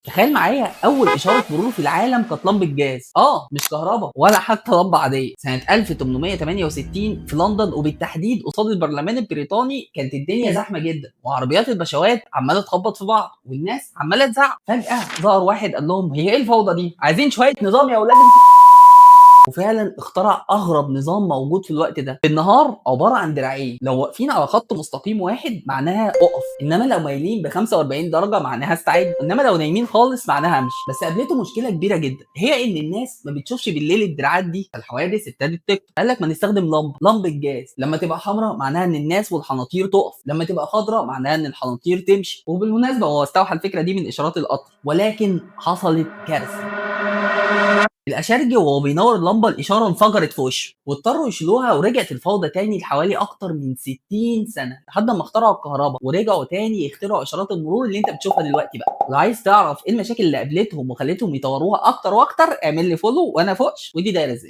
تخيل معايا اول اشارة مرور في العالم كانت لمبة جاز، مش كهرباء ولا حتى لمبة عادية. سنة 1868 في لندن، وبالتحديد قصاد البرلمان البريطاني، كانت الدنيا زحمة جدا وعربيات البشوات عماله تخبط في بعض والناس عماله تزعق. فجاة ظهر واحد قال لهم هي ايه الفوضى دي؟ عايزين شوية نظام يا اولاد. وفعلا اخترع اغرب نظام موجود في الوقت ده. في النهار عبارة عن دراعين، لو واقفين على خط مستقيم واحد معناها اقف، انما لو مايلين ب 45 درجه معناها استعد، انما لو نايمين خالص معناها امشي. بس قابلته مشكلة كبيرة جدا، هي ان الناس ما بتشوفش بالليل الدراعات دي، فالحوادث ابتدت تكتر. قال لك ما نستخدم لمبة جاز، لما تبقى حمراء معناها ان الناس والحناطير تقف، لما تبقى خضراء معناها ان الحناطير تمشي. وبالمناسبة هو استوحى الفكرة دي من اشارات القطر. ولكن حصلت كارثة، الاشرجي وهو بينور اللمبة الاشارة انفجرت في وشه واضطروا يشيلوها، ورجعت الفوضى تاني لحوالي اكتر من 60 سنة لحد ما اخترعوا الكهرباء ورجعوا تاني يخترعوا اشارات المرور اللي انت بتشوفها دلوقتي. بقى لو عايز تعرف ايه المشاكل اللي قابلتهم وخلتهم يطوروها اكتر واكتر، اعمل لي follow وانا فوقش ودي دايرة ازاي.